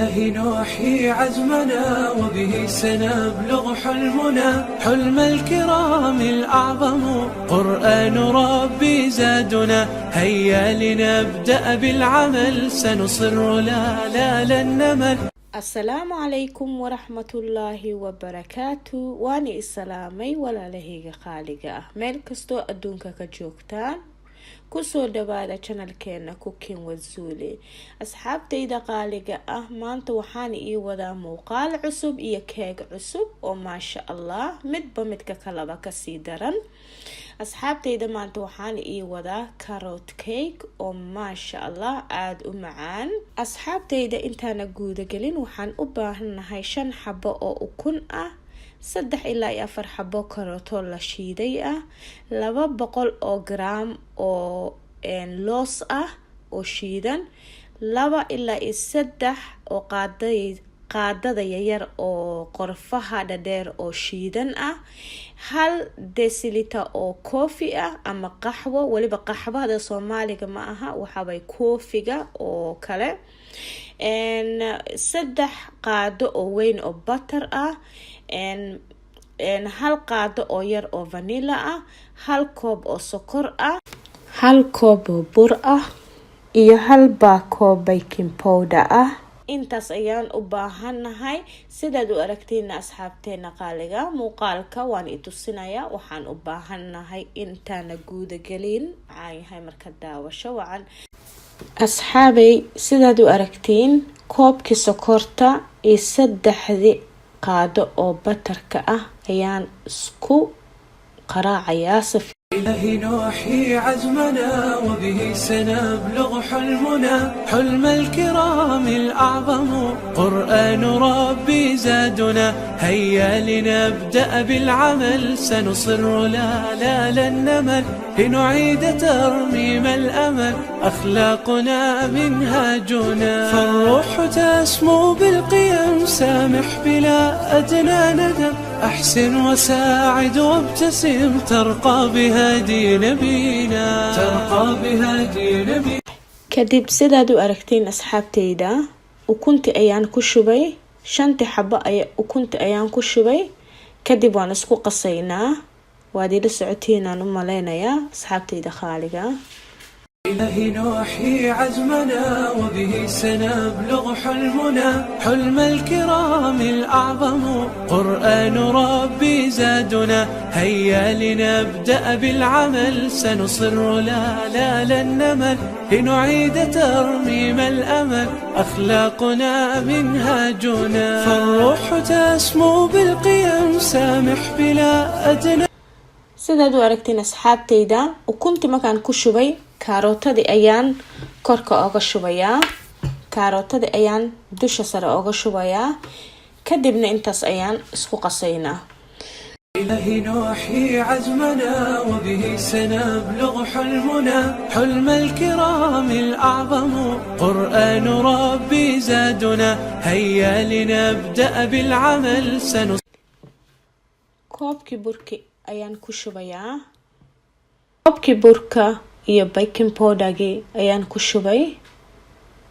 الله نحيي عزمنا وبه سنبلغ حلمنا، حلم الكرام الأعظم. قرآن ربي زادنا، هيا لنبدأ بالعمل، سنصر لا لا لن نمل. Asalaamu calaykum waraxmatullaahi wabarakaatu. Waana isalaamay walaalahayga qaaliga ah, meel kastoo adduunka ka joogtaan. Kusoo dhawaada channelkeena Cooking with Zuli. Asxaabtayda qaaliga ah, maanta waxaan ii wadaa muuqaal cusub iyo keeg cusub oo maasha Allah, midba midka kalaba kasii daran. Asxaabtayda, maanta waxaan ii wadaa carrot cake oo maasha Allah aada u macaan. Asxaabtayda, intaana guudagelin, waxaan u baahannahay shan xabo oo ukun ah, 3 ilaa iyo 4 xabo karooto la shiiday ah, 200 oo gram oo loos ah oo shiidan, 2 ilaa iyo 3 oo qaadada yaryar oo qorfaha dhadheer oo shiidan ah, 1 deciliter oo coffee ah ama qaxwo. Weliba qaxwada Soomaaliga ma aha, waxaabay coffeega oo kale, 3 qaado oo weyn oo butter ah, 1 qaado oo yar oo vanilla ah, 1 koob oo sokor ah, 1 koob oo bur ah iyo 1 baako baking powder ah. Intaas ayaan u baahannahay. Sidaad u aragtiina, asxaabteena qaaliga, muuqaalka waan i tusinayaa waxaan u baahannahay intaana guudagelin. Maxaa yahay marka? Daawasho wacan, asxaabay. Sidaad u aragtiin, koobkii sokorta iyo saddexdii qaado oo butterka ah ayaan isku qaraacayaa si الله نحيي عزمنا وبه سنبلغ حلمنا، حلم الكرام الأعظم. قرآن ربي زادنا، هيا لنبدأ بالعمل، سنصر لا لا لن نمل، لنعيد ترميم الأمل. أخلاقنا منهاجنا، فالروح تسمو بالقيم. سامح بلا أدنى ندم، أحسن وساعد وابتسم، ترقى بهدي نبينا، ترقى بهدي نبينا. Kadib, sidaad u aragtiin, asxaabteyda, ukunti ayaan ku shubay. Shantii xabo ukunti ayaan ku shubay. Kadib waan isku qasaynaa. Waad ila socotiinaan u maleynayaa, asxaabteyda qaaliga. الله نحيي عزمنا وبه سنبلغ حلمنا، حلم الكرام الأعظم. قرآن ربي زادنا، هيا لنبدأ بالعمل، سنصر لا لا لن نمل، لنعيد ترميم الأمل. أخلاقنا منهاجنا، فالروح تسمو بالقيم. سامح بلا أدنى Sidaad u aragtiin, asxaabteyda, ukunti markaan ku shubay, kaarootadii ayaan korka oga shubayaa, kaarootadii ayaan dusha sare oga shubayaa. Kadibna intaas ayaan isku qasaynaa. الله نحيي عزمنا وبه سنبلغ حلمنا، حلم الكرام الأعظم. قرآن ربي زادنا، هيا لنبدأ بالعمل، سنص Koobkii burki ayaan ku shubayaa. Koobkii burka iyo baking powdergii ayaan ku shubay,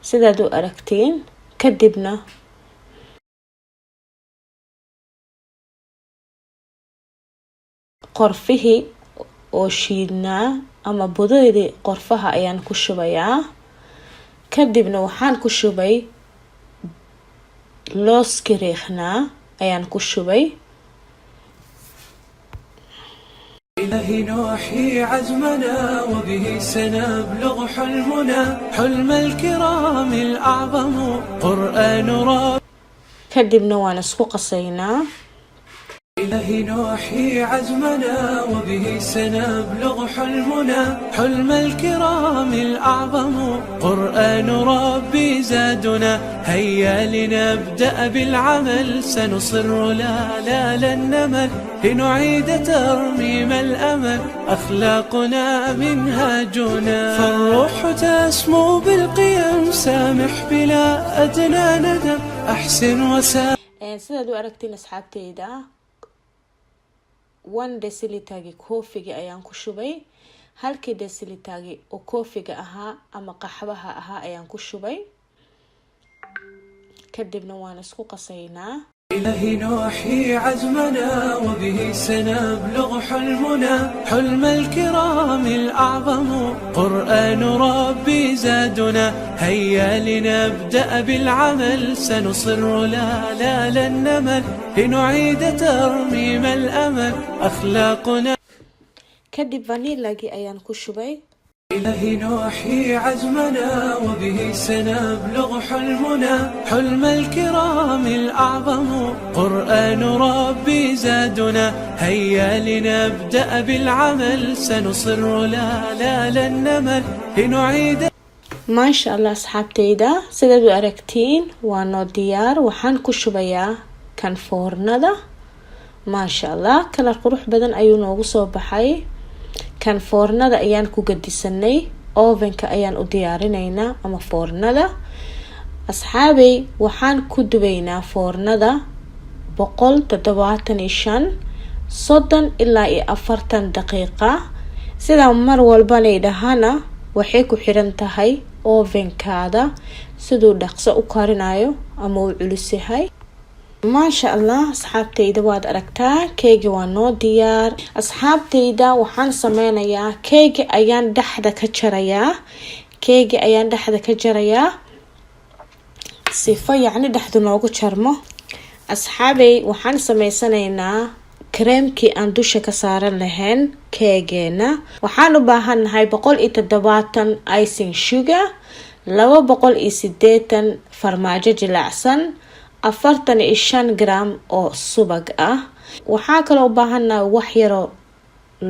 sidaad u aragtiin. Kadibna qorfihii oo shiidnaa ama budadii qorfaha ayaan ku shubayaa. Kadibna waxaan ku shubay looski riikhnaa ayaan ku shubay. الله نحيي عزمنا وبه سنبلغ حلمنا، حلم الكرام الأعظم. قرآن رب Kadibna waan isku qasaynaa. الله نحيي عزمنا وبه سنبلغ حلمنا، حلم الكرام الأعظم. قرآن ربي زادنا، هيا لنبدأ بالعمل، سنصر لا لا لن نمل، لنعيد ترميم الأمل. أخلاقنا منهاجنا، فالروح تسمو بالقيم. سامح بلا أدنى ندم، أحسن وسامح Sidaad u aragtiin, asxaabteyda, 1 decilitergi coffeega ayaan ku shubay. Halkii decilitergi oo coffeega ahaa ama qaxwaha ahaa ayaan ku shubay. Kadibna waan isku qasaynaa. إله نحيي عزمنا وبه سنبلغ حلمنا، حلم الكرام الأعظم، قرآن ربي زادنا. هيا لنبدأ بالعمل، سنصر لا لا لن نمل، لنعيد ترميم الأمل، أخلاقنا. Kadib vanillagii ayaan ku shubay. إله نحيي عزمنا وبه سنبلغ حلمنا، حلم الكرام الأعظم، قرآن ربي زادنا. هيا لنبدأ بالعمل، سنصر لا لا لن نمل، لنعيد Maasha Allah, asxaabteyda, sidaad u aragtiin waa noo diyaar. Waxaan ku shubayaa kan foornada. Maasha Allah, kalar qurux badan ayuu noogu soo baxay. Kan foornada ayaan ku gadisanay, ovenka ayaan u diyaarinaynaa ama foornada. Asxaabey, waxaan ku dubaynaa foornada 175, 30 ilaa iyo 40 daqiiqa. Sidaa mar walbanay dhahana, waxay ku xiran tahay ovenkaada siduu dhaqso u karinayo ama uu culus yahay. Maasha Allah, asxaabteyda, waad aragtaa, keegi waa noo diyaar. Asxaabteyda, waxaan sameynayaa, keegi ayaan dhexda ka jarayaa. Keegi ayaan dhexda ka jarayaa sifo yacni dhexda noogu jarmo. Asxaabey, waxaan sameysanaynaa kareemkii aan dusha ka saaran lahayn keegeena. Waxaan u baahannahay 170 icing sugar, 280 farmaajo jilicsan, 45 gram oo subag ah. Waxaa kaloo u baahannahay wax yaroo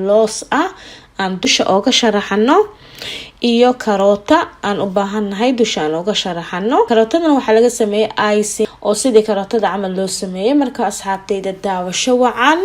loos ah aan dusha ooga sharaxano iyo karoota aan u baahannahay dusha aan ooga sharaxano. Karootadana waxaa laga sameeyey icing oo sidii karootada camal loo sameeyey. Marka asxaabteyda, daawasho wacan.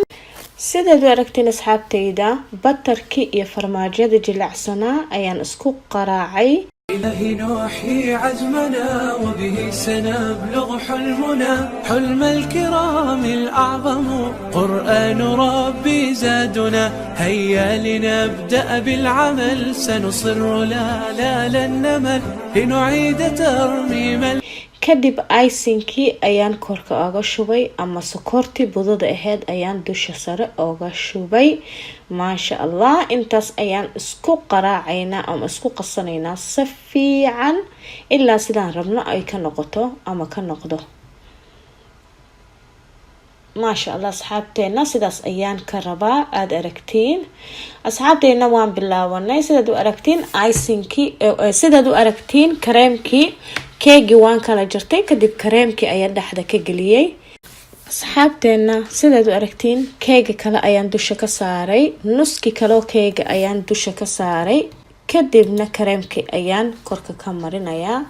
Sidaad u aragtiin, asxaabteyda, butterkii iyo farmaajada jilacsanaa ayaan isku qaraacay. إله نحيي عزمنا وبه سنبلغ حلمنا، حلم الكرام الأعظم، قرآن ربي زادنا. هيا لنبدأ بالعمل، سنصر لا لا لن نمل، لنعيد ترميم Kadib icingkii ayaan korka oga shubay ama sokortii budada ahayd ayaan dusha sare oga shubay. Maasha Allah, intaas ayaan isku qaraacaynaa ama isku qasanaynaa si fiican ilaa sidaan rabno ay ka noqoto ama ka noqdo. Maasha Allah, asxaabteena, sidaas ayaan ka rabaa. Aada aragtiin, asxaabteena, waan bilaabanay. Sidaad u aragtiin icingkii, sidaad u aragtiin kareemkii, keegii waan kala jartay. Kadib kareemkii ayaan dhexda ka geliyey. Asxaabteena, sidaad u aragtiin, keega kale ayaan dusha ka saaray. Nuski kaleo keega ayaan dusha ka saaray, kadibna kareemkii ayaan korka ka marinayaa.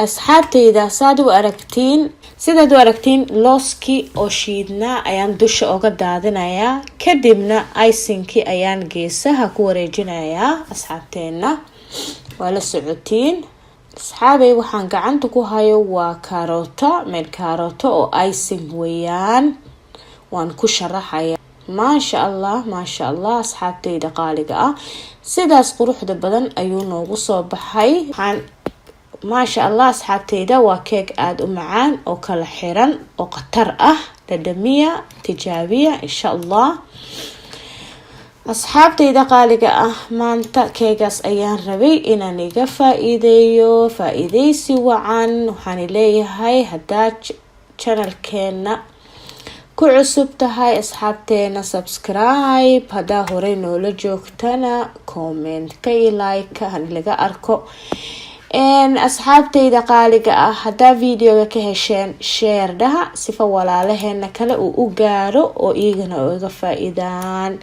Asxaabteyda, saad u aragtiin, sidaad u aragtiin, looskii oo shiidnaa ayaan dusha oga daadinayaa. Kadibna icingkii ayaan geesaha ku wareejinayaa. Asxaabteena, waa la socotiin. Asxaabey, waxaan gacanta ku hayo waa karoota, meel karoota oo icing weeyaan, waan ku sharaxaya. Maasha Allah, maasha Allah, asxaabteyda qaaliga ah, sidaas quruxda badan ayuu noogu soo baxay. Waxaan, maasha Allah, asxaabteyda, waa keeg aada u macaan oo kala xiran oo khatar ah. Dhadhamiya, tijaabiya, insha Allah. Asxaabteyda qaaliga ah, maanta keegaas ayaan rabay inaan iga faa-iideeyo. Faa-iideysi wacan. Waxaan leeyahay, haddaad channelkeena ku cusub tahay, asxaabteena, subscribe. Haddaa horey noola joogtana, comment-ka iyo like-ka laga arko. Asxaabteyda qaaliga ah, haddaa videoga ka hesheen, share dhaha sifa walaalaheena kale uu u gaaro oo iyagana uga faa-iidaan.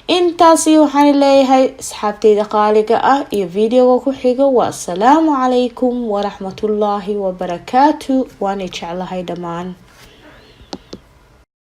Intaasi waxaan leeyahay, asxaabteyda qaaliga ah, iyo videoga ku xigo, waa asalaamu calaykum waraxmatullaahi wabarakaatu. Waanay jeclahay dhammaan.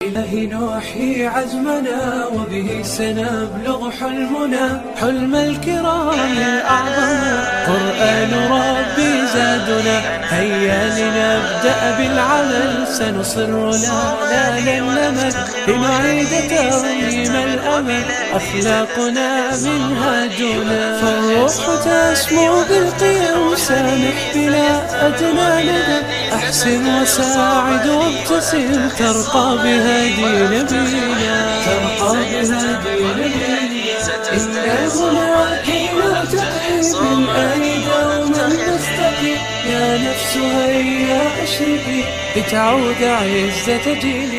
إله نحيي عزمنا وبه سنبلغ حلمنا، حلم الكرام الأعظم. قرآن ربي زادنا، هيا لنبدأ بالعمل، سنصر لا لا لن نمل، لنعيد ترميم الأمل، أخلاقنا منهاجنا، فالروح تسمو بالقيم، سامح بلا أدنى ندم، أحسن وساعد وابتسم، ترقى بهدي نبينا، ترقى بهدي نبينا. إن هنا كي نرتقي بالآن دوما نستقي، يا نفس هيا أشرقي لتعود عزة جيلنا.